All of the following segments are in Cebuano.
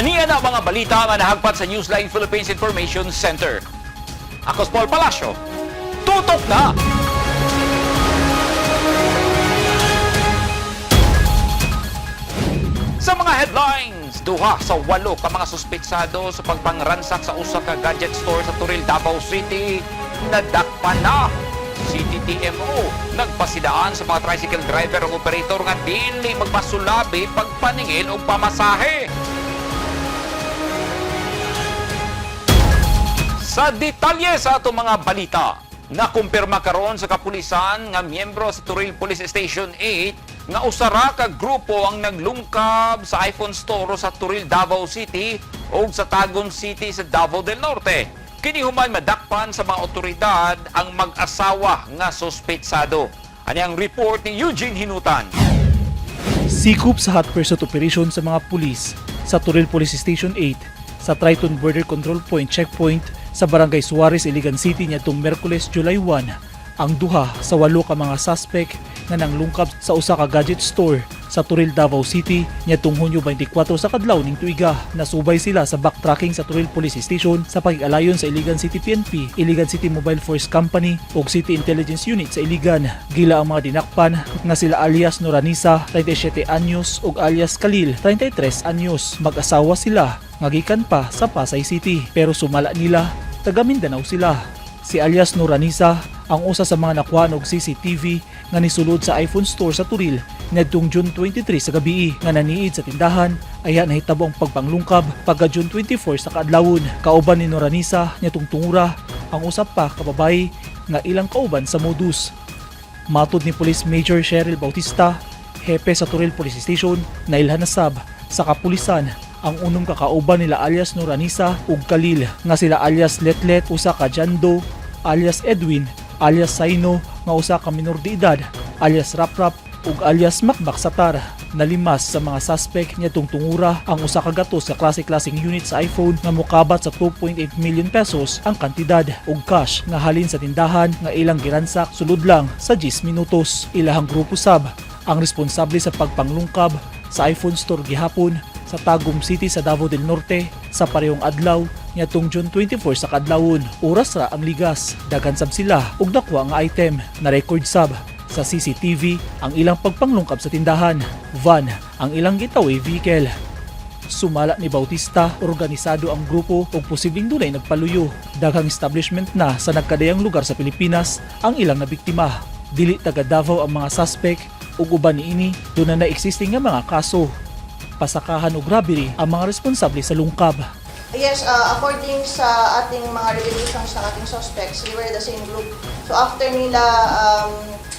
Niya na ang mga balita nga nahagpat sa Newsline Philippines Information Center. Ako si Paul Palacio. Tutok na! Sa mga headlines, duha sa walo ka mga suspetsado sa pagpangransak sa usa ka gadget store sa Toril, Davao City, nadakpan na. CTTMO nagpasidaan sa mga tricycle driver ug operator nga dili magpasulabi pagpaningil og pamasahe. Sa detalye sa atong mga balita, nakumpirma karon sa kapulisan nga miyembro sa Toril Police Station 8 nga usara ka grupo ang naglungkab sa iPhone store sa Toril, Davao City ug sa Tagum City sa Davao del Norte. Kini human madakpan sa mga otoridad ang mag-asawa nga suspetsado. Ani ang report ni Eugene Hinutan. Sikop sa hot pursuit operation sa mga pulis sa Toril Police Station 8 sa Triton Border Control Point checkpoint sa Barangay Suarez, Iligan City niadtong Merkules, July 1 ang duha sa walo ka mga suspect nga nanglungkab sa usa ka gadget store sa Toril, Davao City niadtong Hunyo 24 sa kadlaw ning tuiga. Nasubay sila sa backtracking sa Toril Police Station sa pagkalayon sa Iligan City PNP, Iligan City Mobile Force Company ug City Intelligence Unit sa Iligan. Gila ang mga dinakpan nga sila alias Noranisa, 37 anyos, ug alias Khalil, 33 anyos. Mag-asawa sila nga gikan pa sa Pasay City, pero sumala nila taga Mindanao sila. Si alias Noranisa ang usa sa mga nakuha og CCTV nga nisulod sa iPhone store sa Toril ngadtong June 23 sa gabii nga naniid sa tindahan ay nahitabo ang pagpanglungkab pagka June 24 sa kaadlawon. Kauban ni Noranisa niadtong tungura ang usa pa ka babayi nga ilang kauban sa modus. Matod ni Police Major Cheryl Bautista, hepe sa Toril Police Station, nailhan na sab sa kapulisan ang unom ka kauban nila alias Noranisa ug Khalil nga sila alias Letlet, usa ka Jando, alias Edwin, alias Saino nga usa ka minor de edad, alias Raprap ug alias Makmak Satar. Nalimas sa mga suspect niadtong tungura ang usa ka gatos sa klase-klaseng unit sa iPhone nga mokabat sa 2.8 million pesos ang kantidad ug cash nga halin sa tindahan nga ilang giransak sulod lang sa 10 minutos. Ilahang grupo sab ang responsable sa pagpanglungkab sa iPhone store gihapon sa Tagum City sa Davao del Norte sa parehong adlaw niadtong June 24 sa kadlawon. Oras ra ang ligas. Daghan sab sila og nakuha nga item. Na record sab sa CCTV ang ilang pagpanglungkab sa tindahan. Van ang ilang getaway vehicle. Sumala ni Bautista, organisado ang grupo ug posibleng dunay nagpaluyo. Daghang establishment na sa nagkadayang lugar sa Pilipinas ang ilang nabiktima. Dili taga Davao ang mga suspect ug uban niini duna na existing nga mga kaso. Pasakahan og robbery ang mga responsable sa lungkab. Yes, according sa ating mga revelations ng ating suspects, they were the same group. So after nila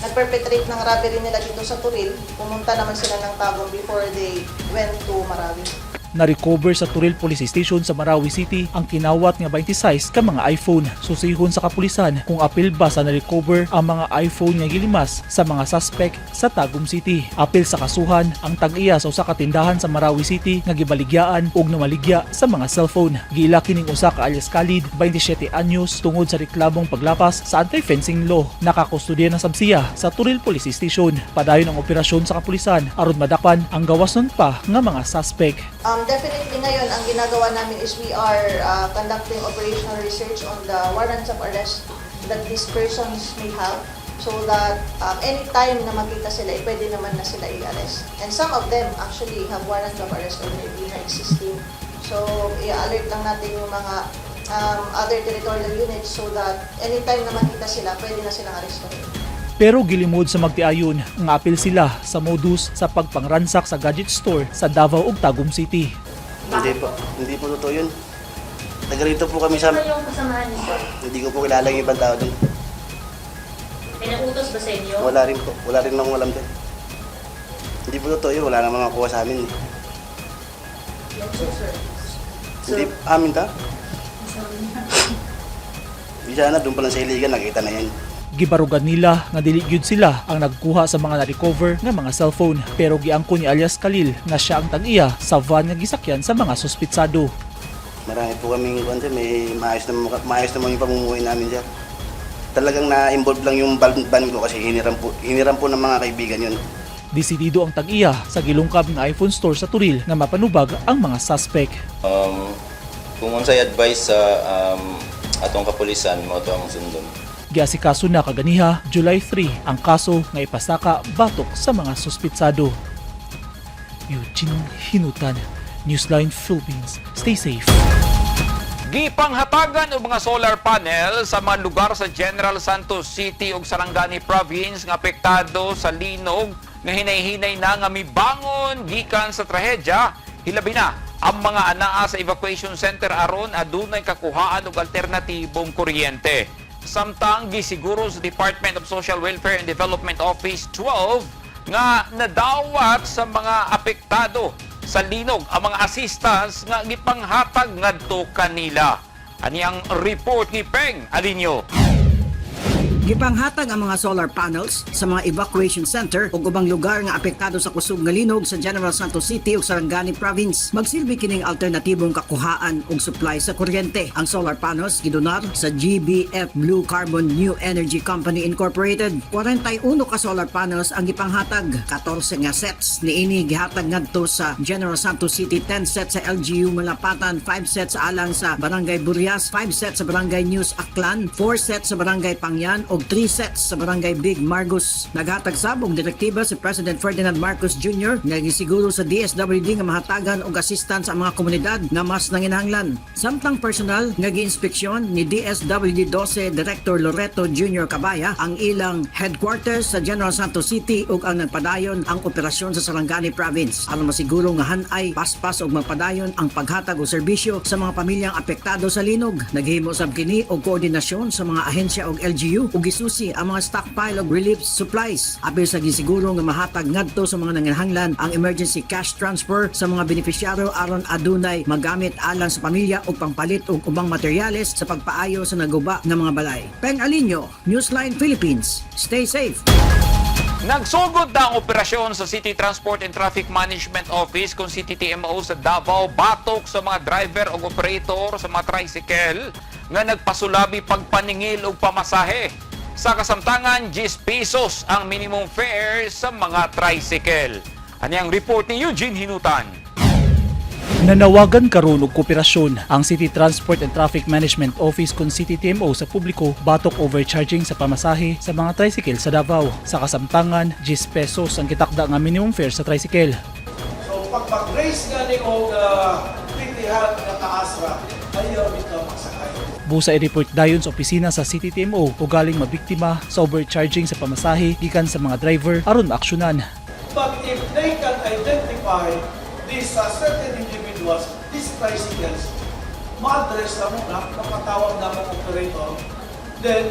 nag-perpetrate ng robbery nila dito sa Toril, pumunta naman sila ng Tagum before they went to Marawi. Na-recover sa Toril Police Station sa Marawi City ang kinawat nga 26 ka mga iPhone. Susihon sa kapulisan kung apil ba sa na-recover ang mga iPhone nga gilimas sa mga suspect sa Tagum City. Apil sa kasuhan ang tag-iya sa usa ka tindahan sa Marawi City nga gibaligyaan ug namaligya sa mga cellphone. Giila kining usa ka alias Khalid, 27 anyos, tungod sa reklamong paglapas sa anti-fencing law. Nakakustodiya na sab siya sa Toril Police Station. Padayon ang operasyon sa kapulisan aron madakpan ang gawas nun pa nga mga suspect. Definitely ngayon, ang ginagawa namin is we are conducting operational research on the warrants of arrest that these persons may have so that anytime na makita sila, eh, pwede naman na sila i-arrest. And some of them actually have warrants of arrest already na existing. So, i-alert lang natin yung mga other territorial units so that anytime na makita sila, pwede na silang arestuhin. Pero gilimod sa magtiayon nga apil sila sa modus sa pagpangransak sa gadget store sa Davao ug Tagum City. Hindi po. Hindi po totoo yun. Taga rito po kami sa. Sino yung kasamahan niyo? Hindi ko po kilala yung ibang tao dun. May nautos ba sa inyo? Wala rin po. Wala rin akong alam dun. Hindi po totoo yun. Wala namang makuha sa amin eh. Yes, sir. Hindi, amin ta? Hindi sana, doon pa lang sa Iligan, nakita na yan. Gibarugan nila nga dili gyud sila ang nagkuha sa mga na-recover nga mga cellphone, pero giangko ni alias Khalil nga siya ang tag-iya sa van nga gisakyan sa mga suspitsado. Marami po kaming kwan sir, may maayos naman yung pamumuhay namin, sir. Talagang na-involve lang yung van ko kasi hiniram po ng mga kaibigan yun. Desidido ang tag-iya sa gilungkab nga iPhone store sa Toril nga mapanubag ang mga suspect. Kung unsay advice sa atong kapulisan, mao to ang sundon. Giasikaso na kaganiha, July 3, ang kaso nga ipasaka batok sa mga suspitsado. Eugene Hinutan, Newsline Philippines. Stay safe. Gipanghatagan og mga solar panel sa mga lugar sa General Santos City ug Sarangani Province nga apektado sa linog nga hinay-hinay na nga mibangon gikan sa trahedya, hilabi na ang mga anaa sa evacuation center aron adunay kakuhaan og alternatibong kuryente. Samtang gisiguro sa Department of Social Welfare and Development Office 12 nga nadawat sa mga apektado sa linog ang mga assistance nga gipanghatag ngadto kanila. Ani ang report ni Peng Alinyo. Gipanghatag ang mga solar panels sa mga evacuation center ug ubang lugar nga apektado sa kusog nga linog sa General Santos City ug Sarangani Province. Magsilbi kining alternatibong kakuhaan og supply sa kuryente. Ang solar panels gidonar sa GBF Blue Carbon New Energy Company Incorporated. 41 ka solar panels ang gipanghatag, 14 nga sets niini gihatag ngadto sa General Santos City, 10 sets sa LGU Malapatan, 5 sets alang sa Barangay Burias, 5 sets sa Barangay News Aklan, 4 sets sa Barangay Pangyan ug 3 sets sa Barangay Big Margus. Naghatag sab og direktiba si President Ferdinand Marcos Jr. nga gisiguro sa DSWD nga mahatagan og assistance ang mga komunidad nga mas nanginahanglan. Samtang personal nga giinspeksyon ni DSWD 12 Director Loreto Jr. Cabaya ang ilang headquarters sa General Santos City ug ang nagpadayon ang operasyon sa Sarangani Province aron masiguro nga hanay paspas ug magpadayon ang paghatag og serbisyo sa mga pamilyang apektado sa linog. Naghimo sab kini og koordinasyon sa mga ahensya og LGU ug gisusi ang mga stockpile og relief supplies. Apil sa gisiguro nga mahatag ngadto sa mga nanginahanglan ang emergency cash transfer sa mga benepisyaryo aron adunay magamit alang sa pamilya ug pangpalit og ubang materyales sa pagpaayo sa naguba nga mga balay. Peng Alinyo, Newsline Philippines. Stay safe. Nagsugod na ang operasyon sa City Transport and Traffic Management Office kung CTTMO sa Davao batok sa mga driver o operator sa mga tricycle nga nagpasulabi pagpaningil og pamasahe. Sa kasamtangan, 10 pesos ang minimum fare sa mga tricycle. Ani ang report ni Eugene Hinutan. Nanawagan karon og kooperasyon ang City Transport and Traffic Management Office kon CTTMO sa publiko batok overcharging sa pamasahe sa mga tricycle sa Davao. Sa kasamtangan, 10 pesos ang gitakda nga minimum fare sa tricycle. So pag mag-raise nga ni og plitihan nga taas ra, ayaw bitaw magsakay. Busa i-report dayon sa opisina sa CTTMO o galing mabiktima sa overcharging sa pamasahe gikan sa mga driver aron maaksyonan. But if they can identify these certain individuals, these tricycles, ma-address na mo na, mapatawag na mo operator, then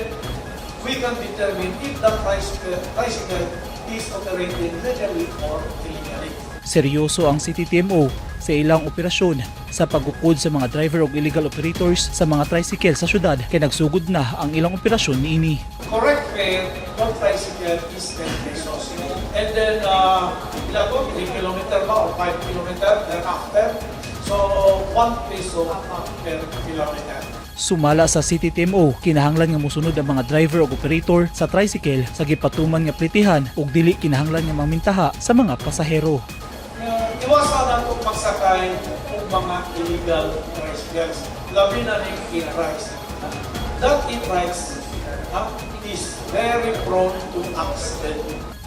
we can determine if the tricycle is operating legally or illegally. Seryoso ang CTTMO sa ilang operasyon sa pagukod sa mga driver ug illegal operators sa mga tricycle sa syudad kay nagsugod na ang ilang operasyon niini. Correct fare for tricycle is 10 pesos. And then, ilan to? 3 kilometer ba or 5 kilometer thereafter? So, 1 peso per kilometer. Sumala sa CTTMO, kinahanglan nga mosunod ang mga driver ug operator sa tricycle sa gipatuman nga plitihan ug dili kinahanglan nga mamintaha sa mga pasahero. Iwasan nato pagsakay og mga illegal tricycles. Labi na ning e-trikes. That e-trikes is very prone to accident.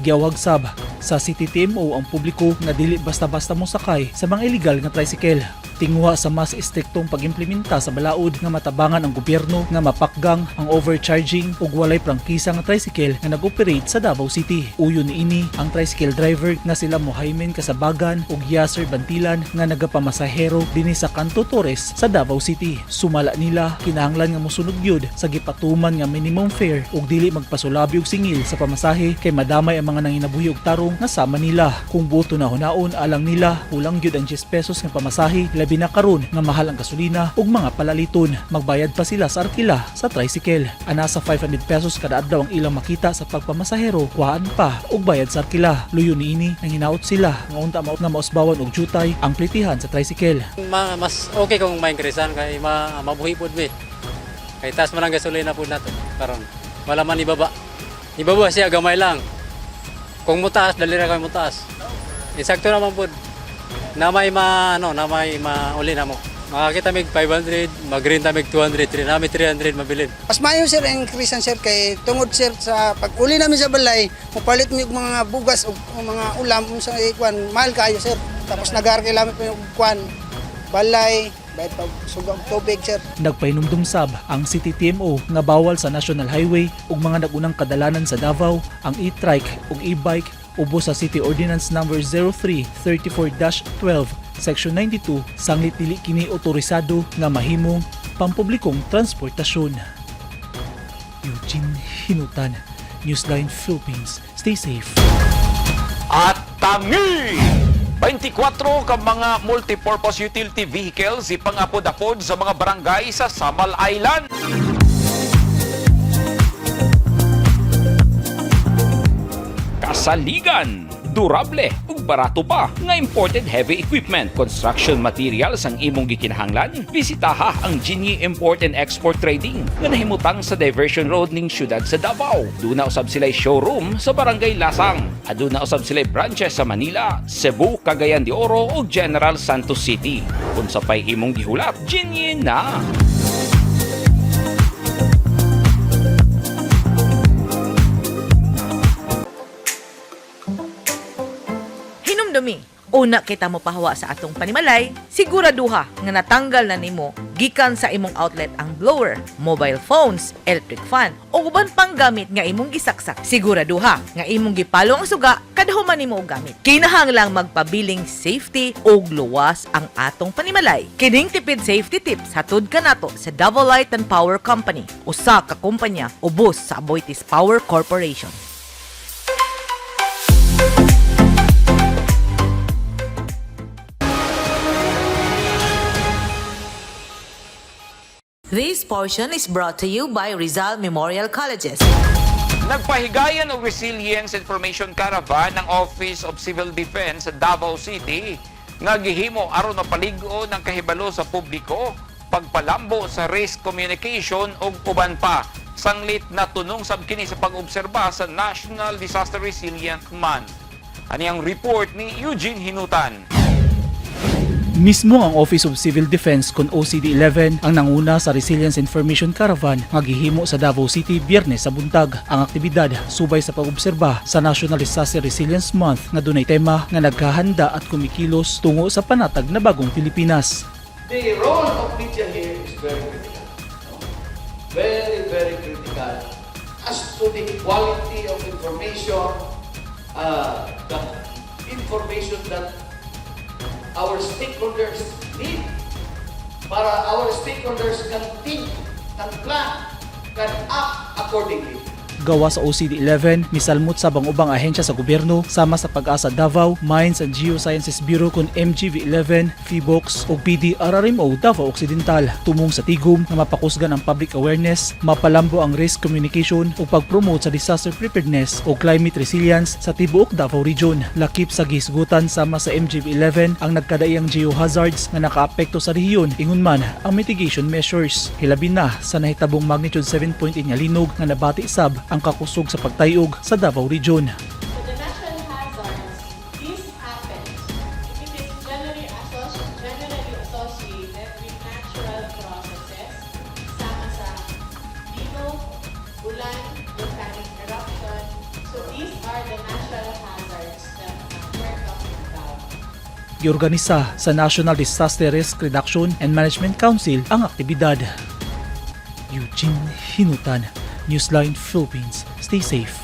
Giawhag sab sa CTTMO ang publiko nga dili basta-basta mosakay sa mga illegal nga tricycle. Tinguha sa mas estriktong pagimplementa sa balaod nga matabangan ang gobyerno nga mapakgang ang overcharging ug walay prangkisa nga tricycle nga nag-operate sa Davao City. Uyon niini ang tricycle driver nga sila Mohaimen Kasabagan ug Yasser Bantilan nga nagapamasahero dinhi sa Kanto Torres sa Davao City. Sumala nila, kinahanglan nga mosunod gyud sa gipatuman nga minimum fare ug dili magpasulabi og singil sa pamasahe kay madamay ang mga nanginabuhi og tarong nga sama nila. Kung buot hunahunaon alang nila, kulang gyud ang 10 pesos nga pamasahe, labi na karon nga mahal ang gasolina ug mga palaliton. Magbayad pa sila sa arkila sa tricycle. Ana sa 500 pesos kada adlaw ang ilang makita sa pagpamasahero, kuhaan pa og bayad sa arkila. Luyo niini, nang hinaot sila nga unta mao nga mausbawan og jutay ang plitihan sa tricycle. Mas okay kung ma-increasean kay mabuhi pod mi. Kay taas man ang gasolina pod nato karon. Wala man ibaba. Ibaba siya gamay lang. Kung mutaas, dali ra kami mutaas. Insakto naman pud. Na may ma ano, na may mauli na mo. Makakita mig 500, magrenta mig 200, nami 300 mabilin. Mas maayo sir ang increase sir kay tungod sir sa pag-uli namin sa balay, mupalit mi og mga bugas ug mga ulam unsa kuan, mahal kaayo sir. Tapos nagarkay lamang pa yung kuan, balay, bayad pag suga og tubig sir. Nagpahinumdum sab ang City TMO nga bawal sa National Highway ug mga nagunang kadalanan sa Davao ang e-trike ug e-bike ubos sa City Ordinance Number 0334-12 Section 92 sanglit dili kini otorisado nga mahimong pampublikong transportasyon. Eugene Hinutan, Newsline Philippines. Stay safe. At tangi! 24 ka mga multipurpose utility vehicles ipangapod-apod sa mga barangay sa Samal Island. Kasaligan, durable ug barato pa nga imported heavy equipment, construction materials ang imong gikinahanglan. Bisitaha ang Jinyi Import and Export Trading nga nahimutang sa Diversion Road ning syudad sa Davao. Duna usab sila showroom sa Barangay Lasang. Aduna usab sila branches sa Manila, Cebu, Cagayan de Oro ug General Santos City. Unsa pay imong gihulat, Jinyi na. Hinumdumi, una kita mo pahawa sa atong panimalay, siguraduha nga natanggal na nimo gikan sa imong outlet ang blower, mobile phones, electric fan, o uban pang gamit nga imong gisaksak. Siguraduha nga imong gipalo ang suga kada human nimo og gamit. Kinahanglang magpabiling safety ug luwas ang atong panimalay. Kining tipid safety tips hatod kanato sa Davao Light and Power Company, usa ka kumpanya ubos sa Aboitiz Power Corporation. This portion is brought to you by Rizal Memorial Colleges. Nagpahigayan og Resilience Information Caravan ng Office of Civil Defense sa Davao City nga gihimo aron mapalig-on ang kahibalo sa publiko, pagpalambo sa risk communication ug uban pa. Sanglit na tunong sab kini sa pag-obserba sa National Disaster Resilient Month. Ani ang report ni Eugene Hinutan. Mismo ang Office of Civil Defense kon OCD-11 ang nanguna sa Resilience Information Caravan nga gihimo sa Davao City Biyernes sa buntag. Ang aktibidad subay sa pag-obserba sa National Disaster Resilience Month nga dunay tema nga naghahanda at kumikilos tungo sa panatag na bagong Pilipinas. The role of media here is very critical. No? Very, very critical as to the quality of information, the information that our stakeholders need para our stakeholders can think, can plan, can act accordingly. Gawa sa OCD-11, misalmot sa ubang ahensya sa gobyerno sama sa Pag-asa Davao, Mines and Geosciences Bureau kon MGV-11, PHIVOLCS ug PDRRMO Davao Occidental. Tumong sa tigom nga mapakusgan ang public awareness, mapalambo ang risk communication ug pag-promote sa disaster preparedness o climate resilience sa tibuok Davao Region. Lakip sa gihisgutan sama sa MGV-11 ang nagkadaiyang geohazards nga nakaapekto sa rehiyon ingon man ang mitigation measures. Hilabi na sa nahitabong magnitude 7.8 nga linog nga nabati sab ang kakusog sa pagtayog sa Davao Region. So the natural hazards, this happens if it is generally associated with natural processes sama sa linog, ulan, volcanic eruption. So these are the natural hazards that we're talking about. Giorganisa sa National Disaster Risk Reduction and Management Council ang aktibidad. Eugene Hinutan, Newsline Philippines. Stay safe.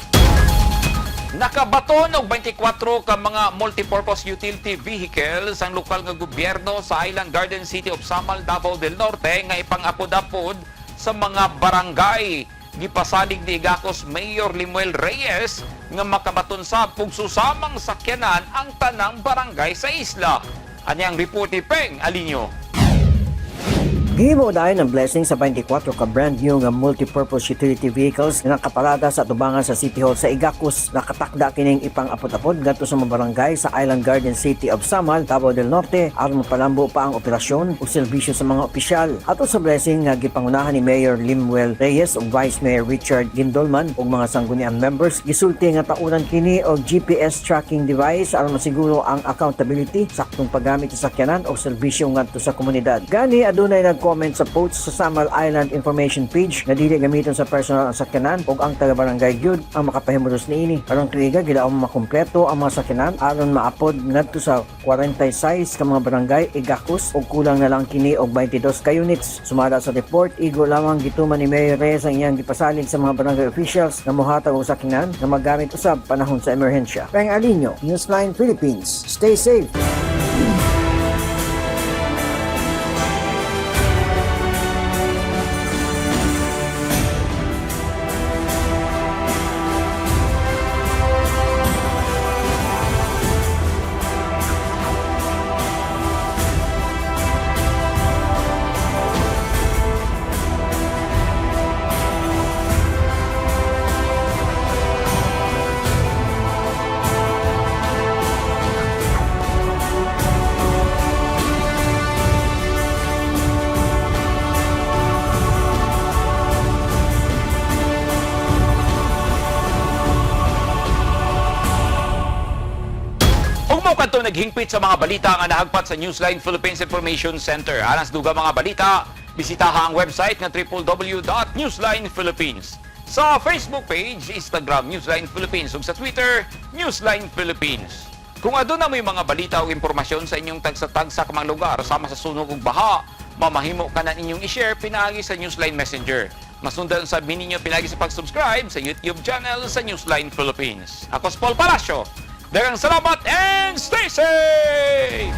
Nakabaton og 24 ka mga multipurpose utility vehicles ang lokal nga gobyerno sa Island Garden City of Samal, Davao del Norte nga ipangapod-apod sa mga barangay. Gipasalig ni Igacos Mayor Limuel Reyes nga makabaton sa pugsusamang sakyanan ang tanang barangay sa isla. Ani ang report ni Peng Alinyo. Gihimo dayon ang blessing sa 24 ka brand new nga multipurpose utility vehicles nga nakaparada sa atubangan sa City Hall sa Igacos. Nakatakda kining ipang-apod-apod ngadto sa mga barangay sa Island Garden City of Samal, Davao del Norte, aron mapalambo pa ang operasyon ug serbisyo sa mga opisyal. Ato sa blessing nga gipangunahan ni Mayor Limuel Reyes ug Vice Mayor Richard Gindolman ug mga sangguniang members, gisulti nga tauran kini og GPS tracking device aron masiguro ang accountability, saktong paggamit sa sakyanan o serbisyo ngadto sa komunidad. Gani adunay nag-comment sa post sa Samal Island Information page na dili gamiton sa personal ang sakyanan ug ang taga-barangay gyud ang makapahimulos niini. Karong tuiga, gilaom makumpleto ang mga sakyanan aron maapod ngadto sa 46 ka mga barangay Igacos ug kulang na lang kini og 22 ka units. Sumala sa report, igo lamang gituman ni Mayor Reyes ang iyang gipasalig sa mga barangay officials na mohatag og sakyanan na magamit usab panahon sa emerhensya. Peng Alinio, Newsline Philippines. Stay safe. Ug mao kadto naghingpit sa mga balita nga nahagpat sa Newsline Philippines Information Center. Alang sa dugang mga balita, bisitaha ang website nga www.newslinephilippines. Sa Facebook page, Instagram Newsline Philippines ug sa Twitter, Newsline Philippines. Kung aduna mo'y mga balita o impormasyon sa inyong tagsa-tagsa ka mga lugar sama sa sunog ug baha, mamahimo ka na ninyong i-share pinaagi sa Newsline Messenger. Masundan sa ninyo pinaagi sa pag-subscribe sa YouTube channel sa Newsline Philippines. Ako si Paul Palacio. Daghang salamat and stay safe!